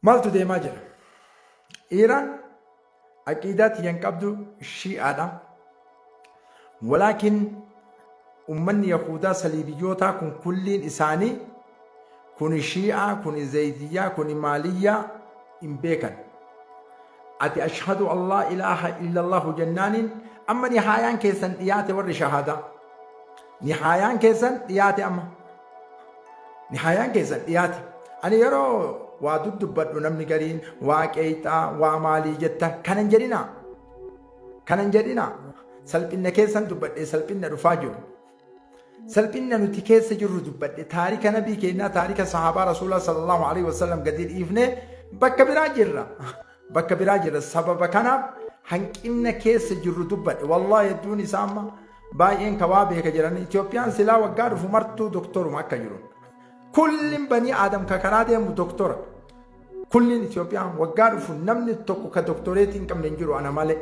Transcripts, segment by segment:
Maaltu deemaa jira? Iiraan aqiidaa tiyyan qabdu Shii'aadha. Walaakin ummanni Yahuudaa saliibiyyootaa kun kulliin isaanii kuni Shii'aa, kuni Zeydiyyaa, kuni Maaliyyaa hin beekan. Ati ashhadu an laa ilaaha illallahu jennaaniin amma nihaayaan keessan dhiyaate warri shahaadaa. Nihaayaan keessan dhiyaate amma. Nihaayaan keessan dhiyaate. Ani yeroo waa duddubbadhu namni gariin waa qeeyxaa waa maalii jetta kana hin jedhinaa. Kana hin jedhinaa. Salphinna keessan dubbadhe salphinna dhufaa jiru. Salphinna nuti keessa jirru dubbadhe taarika nabii keenyaa taarika sahaabaa rasuulaa sallallahu alaihi wasallam gadi dhiifnee bakka biraa jirra. Bakka biraa jirra. Sababa kanaaf hanqinna keessa jirru dubbadhe. Wallaahi hedduun isaa amma baay'een ka waa beeka jiran Itoophiyaan silaa waggaa dhufu martuu doktoruma akka jiru. Kullin banii Aadam ka karaa deemu doktora. Kulliin Itoophiyaan waggaa dhufu namni tokko ka doktoreetii hin qabne hin jiru ana malee.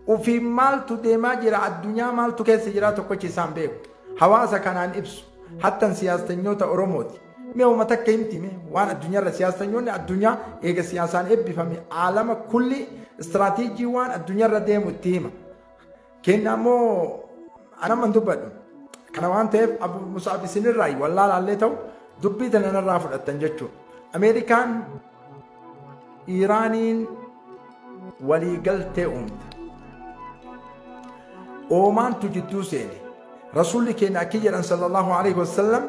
Ufii maaltu deemaa jira addunyaa maaltu keessa jira tokkochi isaan beeku. Hawaasa kanaan ibsu. Hattan siyaastanyoota Oromooti. Mee uma takka himti mee waan addunyaarra siyaastanyoonni addunyaa eega siyaasaan eebbifame aalama kulli istiraatiijii waan addunyaarra deemu itti hima. Kenna ammoo anamman dubbadhu. Kana waan ta'eef Abu Musaab isinirraa wallaalaallee ta'u dubbii tana narraa fudhattan jechuudha. Ameerikaan Iiraaniin waliigaltee uumte. Oomaantu jidduu seene. Rasuulli keenya akki jedhan sallallahu alaihi wasallam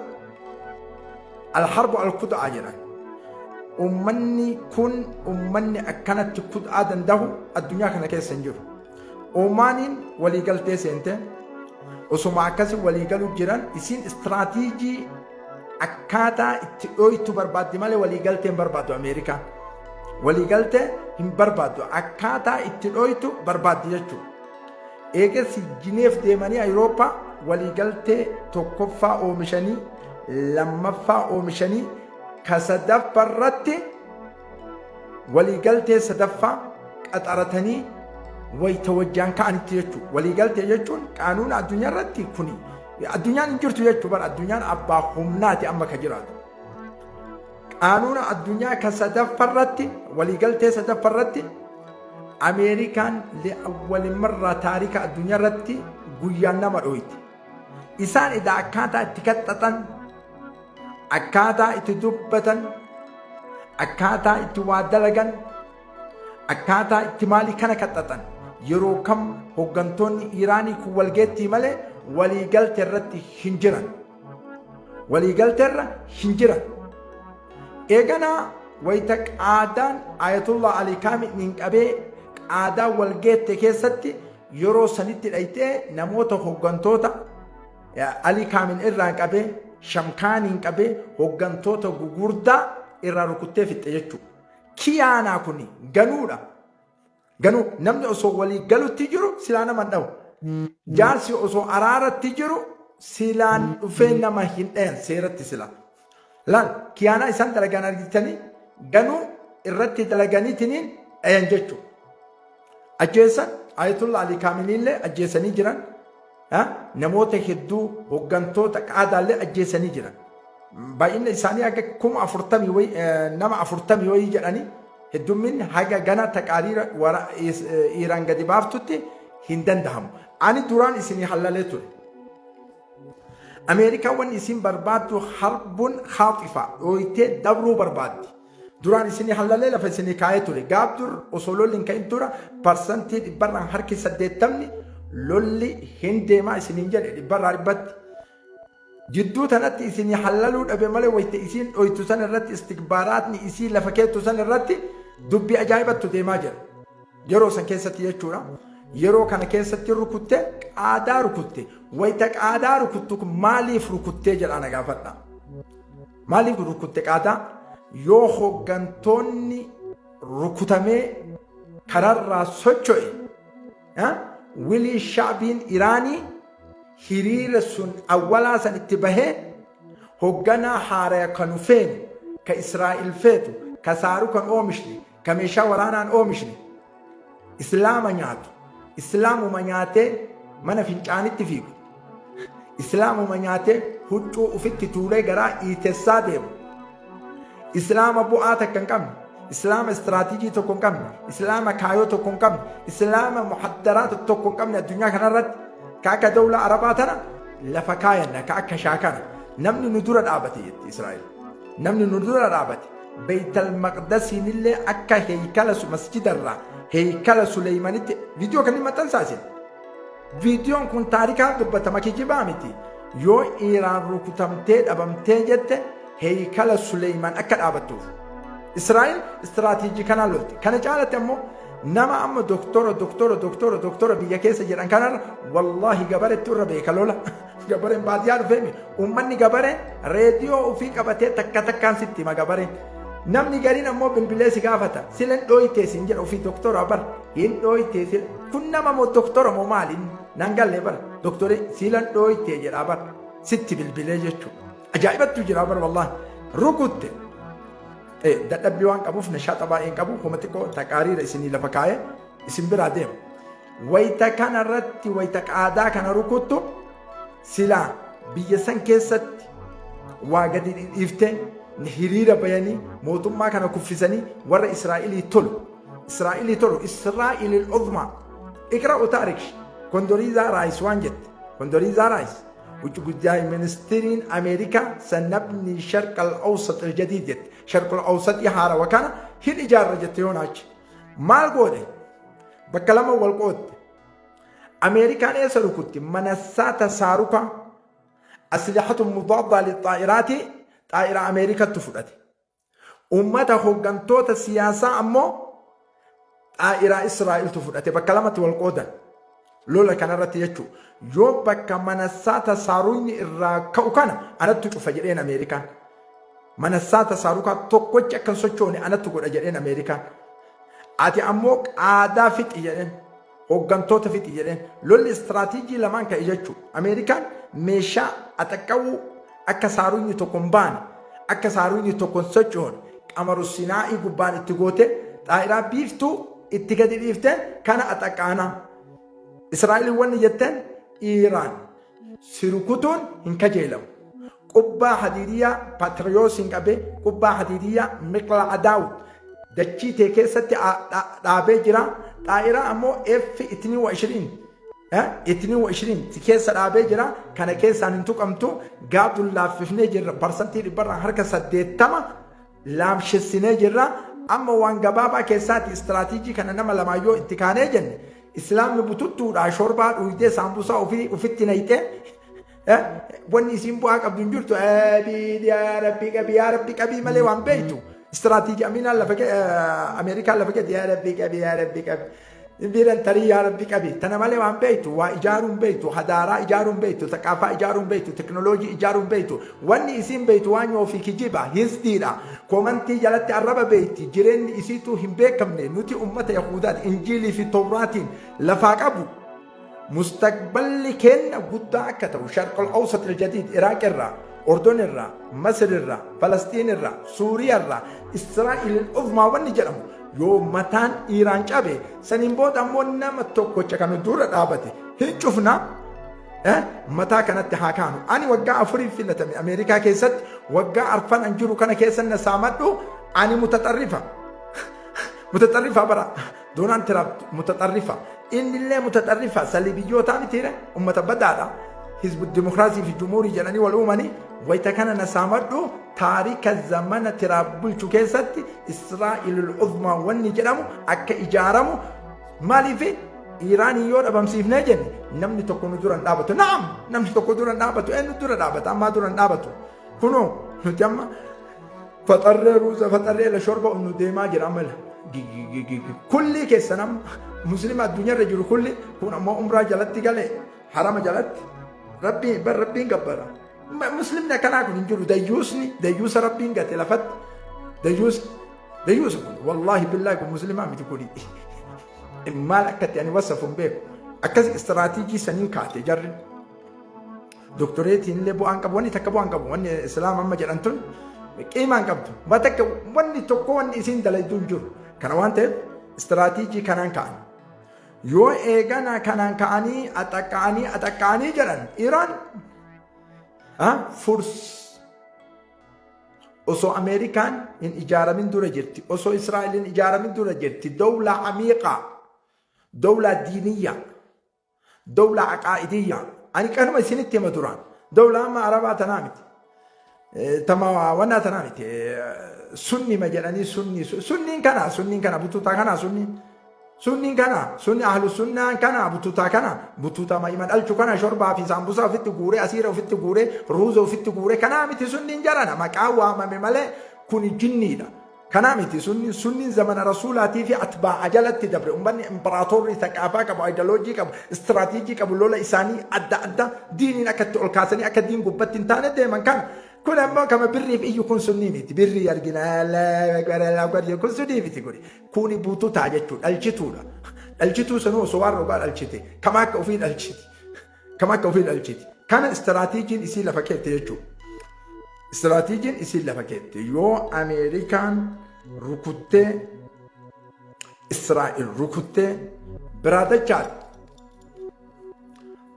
alharbu alkud'aa jedhan. Ummanni kun ummanni akkanatti kud'aa danda'u addunyaa kana keessa hin jiru. Oomaaniin waliigaltee seente osuma akkasi waliigalu jiran isiin istiraatiijii akkaataa itti dhooytu barbaaddi malee waliigaltee hin barbaaddu Ameerikaan. Waliigaltee hin barbaaddu akkaataa itti dhooytu barbaaddi jechuudha. Eegas Jineef deemanii Awurooppaa waliigaltee tokkoffaa oomishanii lammaffaa oomishanii ka sadaffaa irratti waliigaltee sadaffaa qaxaratanii wayita wajjaan ka'anitti jechuudha. Waliigaltee jechuun qaanuuna addunyaa irratti kuni addunyaan hin jirtu jechuudha bara addunyaan abbaa humnaati amma ka jiraatu. Qaanuuna addunyaa ka sadaffaa irratti waliigaltee sadaffaa irratti Ameerikaan li'awwali marraa taarika addunyaa irratti guyyaan nama dhooyte. Isaan edaa akkaataa itti kaxxaxan akkaataa itti dubbatan, akkaataa itti waa dalagan, akkaataa itti maalii kana kaxxaxan yeroo kam hooggantoonni Iiraanii kun walgeettii malee waliigalte irratti hin jiran. Waliigalte irra hin jiran. Eeganaa wayita qaadaan Ayatullah Ali Kaaminiin qabee qaadaa walgeette keessatti yeroo sanitti dhayxee namoota hooggantoota Alii Kaamin irraan qabee Shamkaaniin qabee hooggantoota gugurdaa irraa rukuttee fixxe jechuudha. Kiyaanaa kun ganuudha. Ganuu namni osoo walii galutti jiru silaa nama hin dhabu. Jaarsi osoo araaratti jiru silaan dhufee nama hin dhayan seeratti silaa. Laal kiyaanaa isaan dalagan argitanii ganuu irratti dalaganiitiniin dhayan jechuudha. Ajjeesan Ayatollah Ali Kaaminiillee ajjeesanii jiran. Namoota hedduu hooggantoota qaadaallee ajjeesanii jiran. Baay'inni isaanii haga 40,000 wayii nama 40 wayii jedhanii heddumminni haga gana taqaariira Iiraan gadi baaftutti hin danda'amu. Ani duraan isinii hallalee ture. Ameerikaan wanni isin barbaaddu harbuun haaxifaa dhooytee dabruu barbaaddi. Duraan isinii hallalee lafa isinii kaa'ee ture. Gaaf dur osoo lolli hin ka'in dura parsantii dhibbarraan harki 80ni lolli hin deemaa isiniin jedhe dhibbarraa dhibbatti. Jidduu tanatti isinii hallaluu dhabe malee wayita isiin dhoytu san irratti istikbaaraatni isii lafa keettu san irratti dubbii ajaa'ibattu deemaa jira. Yeroo san keessatti jechuudha. Yeroo kana keessatti rukutte qaadaa rukutte. Wayita qaadaa rukuttu kun maaliif rukuttee jedhaa na gaafadha. Maaliif rukutte qaadaa? Yoo hoggantoonni rukutamee kararraa socho'e wilii shaabiin Iraanii hiriira sun awwalaa san itti bahee hogganaa haaraya ka nu feenu ka Israa'il feetu ka saaruu kan oomishne ka meeshaa waraanaan oomishne Islaama nyaatu Islaamuma nyaatee mana fincaanitti fiigu Islaamuma nyaatee huccuu ufitti tuulee garaa iitessaa deemu Islaama bu'aa takka hin qabne Islaama istiraatiijii tokko hin qabne, Islaama kaayoo tokko hin qabne, Islaama muhaddaraata tokko hin qabne addunyaa kanarratti ka akka dawla Arabaa tana lafa kaayanna ka akka shaakana. Namni nu dura dhaabate jetti Israa'el. Namni nu dura dhaabate Beeytal Maqdasiin illee akka heeykala masjidarraa heeykala Suleeymanitti viidiyoo kan inni maxxansaasin. Viidiyoon kun taarikaan dubbatama, kijibaa miti. Yoo Iiraan rukutamtee dhabamtee jette, heeykala Suleeyman akka dhaabattuuf. Israa'el istiraatiijii kanaan lolti. Kana caalatti ammoo nama amma doktora doktora doktora doktora biyya keessa jedhan kanarra wallaahi gabaretti irra beeka lola. Gabareen baadiyyaa dhufeemi. Uummanni gabareen reediyoo ofii qabatee takka takkaan sitti hima gabareen. Namni gariin ammoo bilbilee si gaafata. Sila hin dhooytee siin jedha, ofii doktora bar. Hin dhooytee sila. Kun nama moo doktora moo maali? Nan galle bar. Doktori sila hin dhooytee jedha bar. Sitti bilbilee jechuudha. Ajaa'ibattu jira bar wallaahi. Rukutte. Dadhabbii waan qabuuf nashaaxa baay'een qabu, kuma xiqqoo taqaariira isinii lafa kaa'ee isin biraa deema. Wayita kana irratti, wayita qaadaa kana rukuttu, silaa biyya san keessatti waa gadi dhiiftee hiriira bayanii mootummaa kana kuffisanii warra Israa'elii tolu. Israa'elii tolu, Israa'elil uzmaa. Iqra'u taarik Kondoriizaa Raayis waan jette. Kondoriizaa Raayis ውጭ ጉዳይ ሚኒስትሪin Ameerikaa سنبني الشرق الأوسط الجديد jette. شرق الأوسط haarawa kana hin ijaarra jette yoonaachi. Maal goone? Bakka lama wal qootte. Ameerikaan eessa rukutti? Manassaata saaruka أسلحة مضادة للطائرات xaa'ira Ameerikatti fudhate. Uummata hooggantoota siyaasaa ammoo xaa'iraa Israa'eltu fudhate. Bakka lamatti wal qoodan. Lola kanarratti jechuudha. Yoo bakka manassaata saaruun irraa ka'u kana anattu cufa jedheen Ameerikaan. Manassaata saarukaa tokkochi akka hin sochoone anattu godha jedheen Ameerikaan. Ati ammoo qaadaa fixi jedheen. Hooggantoota fixi jedheen. Lolli istiraatiijii lamaan ka'e jechuudha. Ameerikaan meeshaa axaqqabuu akka saaruunyi tokko hin baane, akka saaruunyi tokko hin sochoone, qamaru sinaa'ii gubbaan itti goote, xaa'iraa biiftuu itti gadi dhiifte kana axaqqaanaa. Israa'eliin wanni jetteen, Iiraan si rukutuun hin kajeelamu. Qubbaa hadiidiyyaa Patriyoosiin qabee qubbaa hadiidiyyaa Miqlaa Daawud dachii tee keessatti dhaabee jira. Xaa'iraa ammoo F 22 22 si keessa dhaabee jira. Kana keessaan hin tuqamtu, gaadduun laaffifnee jirra. 80% laamshessinee jirra. Amma waan gabaabaa keessaati istiraatiijii kana nama lamaa yoo itti kaanee jenne, islaamni bututtuudha, shorbaa dhuydee saambusaa ofii ofitti nayxee wanni isiin bu'aa qabdu hin jirtu. Yaa Rabbii qabii, yaa Rabbii qabii malee waan beektu. Istiraatiijii Aminaan lafa, Ameerikaan lafa keetti yaa Rabbii qabii, yaa Rabbii qabii. Biiran tarii yaa Rabbi qabi. Tana malee waan beektu, waa ijaaruun beektu, hadaaraa ijaaruun beektu, thaqaafaa ijaaruun beektu, teknooloojii ijaaruun beektu. Wanni isiin beektu waan yoo fi kijiba, hisdiidha. Komantii jalatti arraba beekti. Jireenyi isiituu hin beekamne. Nuti ummata Yahudaati. Injiilii fi Tawraatiin lafaa qabu. Mustaqballi kenna guddaa akka ta'u شرق الأوسط الجديد Iraaq irraa, Ordon irraa, Masir irraa, Falastiin irraa, Suuriyaa irraa, Israa'el uzmaa wanni jedhamu yoo mataan Iiraan cabe, saniin booda ammoo nama tokkocha kan dura dhaabate hin cufna. Mataa kanatti haa kaanu. Ani waggaa 4f filatame Ameerikaa keessatti, waggaa arfan an jiru kana keessa na saamadhu. Ani mutaxarrifa. Mutaxarrifa bara Doonaald Tiraamp mutaxarrifa. Innillee mutaxarrifa saliibiyyootaa mitiire, ummata badaadha. Hizbu dimokiraasii fi jumhuurii jedhanii wal uumanii wayita kana na saamadhu. Taarika zamana Tiraamp bulchu keessatti Israa'ilul uzmaa wanni jedhamu akka ijaaramu. Maaliif? Iiraanii yoo dhabamsiifnee jenne namni tokko nu dura hin dhaabatu. Naam, namni tokko dura hin dhaabatu. Eenyu dura dhaabata? Ammaa dura hin dhaabatu. Kunoo nuti amma faxarree ruuza faxarree la shorba nu deemaa jira amma. Kulli keessan amma muslima addunyaarra jiru kulli kun ammoo umraa jalatti galee harama jalatti rabbiin bar rabbiin gabbara. Muslimni akkanaa kun hin jiru. Dayyuusni dayyuusa rabbiin gate lafatti. Dayyuusa dayyuusa kun wallaahi billaahi kun muslimaa miti kuni. Maal akkatti ani wasafu hin beeku. Akkas istiraatiijii saniin kaate jarri. Doktoreetiin illee bu'aan qabu, wanni takka bu'aan qabu, wanni islaam amma jedhan tun qiimaa hin qabdu. Waa takka, wanni tokko wanni isiin dalagdu hin jiru. Kana waan ta'eef istiraatiijii kanaan ka'an. Yoo eegana kanaan ka'anii axaqqa'anii axaqqa'anii jedhan, Iraan furs Osoo Ameerikaan hin ijaaramin dura jirti. Osoo Israa'el hin ijaaramin dura jirti. Dawla amiiqaa. Dawla diiniyya. Dawla aqaa'idiyya. Ani kanuma isinitti hima duraan. Dawla amma Arabaa tanaa miti. Tama wannaa tanaa miti. Sunni ma jedhanii sunni. Sunniin kana, sunniin kana, butuutaa kana sunniin. Sunniin kana, sunni ahlu sunnaan kana, butuutaa kana, butuutaa ma'ima dhalchu kana, shorbaa fi saambusaa ofitti guuree, asiira ofitti guuree, ruuza ofitti guuree, kanaa miti sunniin jarana maqaa waamame malee kuni jinniidha. Kanaa miti sunniin, sunniin zamana rasuulaatii fi atbaa'a jalatti dabre. Ummanni imparaatorri thaqaafaa qabu, aayidaloojii qabu, istiraatiijii qabu, lola isaanii adda adda diiniin akka itti ol kaasanii akka diin gubbatti hin taane deeman kana. Kun ammoo kama birriif iyyu kun sunnii miti. Birrii argina kun sunnii miti kuni. Kuni bututaa jechuudha. Dhalchituudha. Dhalchituu sanuu osoo waan rogaa dhalchite. Kama akka ofii dhalchiti. Kama akka ofii dhalchiti. Kana istiraatiijiin isii lafa keette jechuudha. Istiraatiijiin isii lafa keette. Yoo Ameerikaan rukuttee, Israa'el rukuttee biraa dachaadha.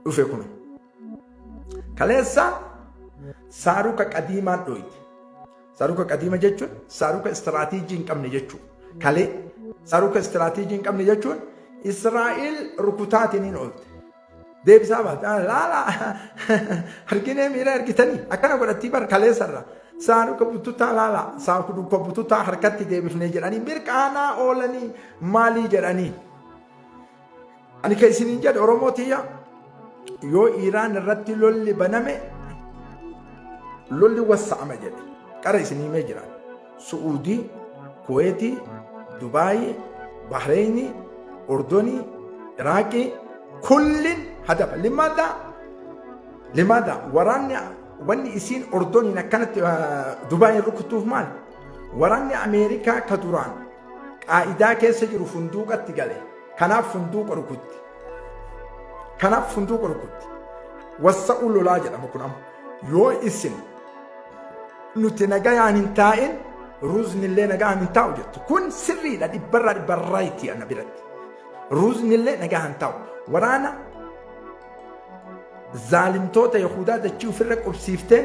Dhufe kun. Kaleessa saaruka qadiimaan dhoyte. Saaruka qadiima jechuun saaruka istiraatiijii hin qabne jechuudha. Kalee saaruka istiraatiijii hin qabne jechuun Israa'el rukutaatiin hin oolte. Deebisaa baate. Laala arginee miira argitanii akkana godhattii bar kaleessarra. Saaruka bututaa laala saaruka bututaa harkatti deebifnee jedhanii mirqaanaa oolanii maalii jedhanii. Ani kan isiniin jedhe, Oromoo tiyya, yoo Iiraan irratti lolli baname lolli wassa'ama jedhe qara isin himee jira. Su'uudii, Kuweetii, Dubaayii, Bahreenii, Ordonii, Iraaqii kullin hadafa. Limaadha limaadha waraanni wanni isiin Ordoniin akkanatti Dubaayiin rukutuuf maali? Waraanni Ameerikaa ka duraan qaa'idaa keessa jiru funduuqatti gale. Kanaaf funduuqa rukutti. Kanaaf funduuqa rukutti. Wassa'uu lolaa jedhama kun amma. Yoo isin nuti nagayaan hin taa'in, ruuznillee nagaan hin taa'u jettu. Kun sirriidha, dhibbarraa dhibbarraa itti ana biratti. Ruuznillee nagaan hin taa'u. Waraana zaalimtoota Yahudaa dachii ofirra qubsiiftee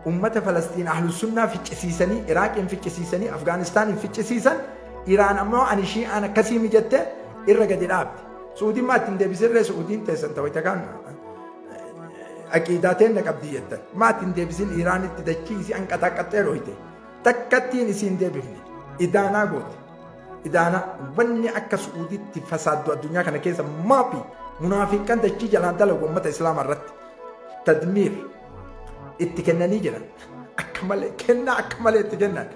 ummata Falastiin ahlu sunnaa ficcisiisanii, Iraaqiin ficcisiisanii, Afgaanistaaniin ficcisiisan, Iraan ammoo ani shi'aan akkasii mijatte irra gadi dhaabde. Suudiin maa ittiin deebisirree? Suudiin teessan ta'u kaan aqiidaa teenna qabdii jettan. Maa ittiin deebisin? Iraanitti dachii isii hanqataa qaxxee dhoyte. Takkattiin isiin deebifne. Idaanaa goote. Idaanaa wanni akka Suudiitti fasaaddu addunyaa kana keessa maafi munaafiqan dachii jalaan dalagu ummata Islaamaa irratti tadmiir itti kennanii jiran. Akka malee kennaa, akka malee itti kennan.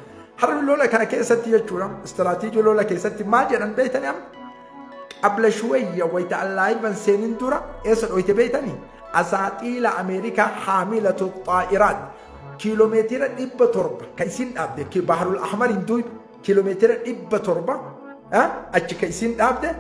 Harri lola kana keessatti jechuudha, istiraatiijii lola keessatti maal jedhan beektanii? Amma qabla shuwayya wayita allaayiban seenin dura eessa dhoyte beektanii? Asaaxiila Ameerikaa haamilatu xaa'iraat kiiloomeetira 700 kan isin dhaabde Baharul Ahmariin duuba kiiloomeetira 700 achi kan isin dhaabde.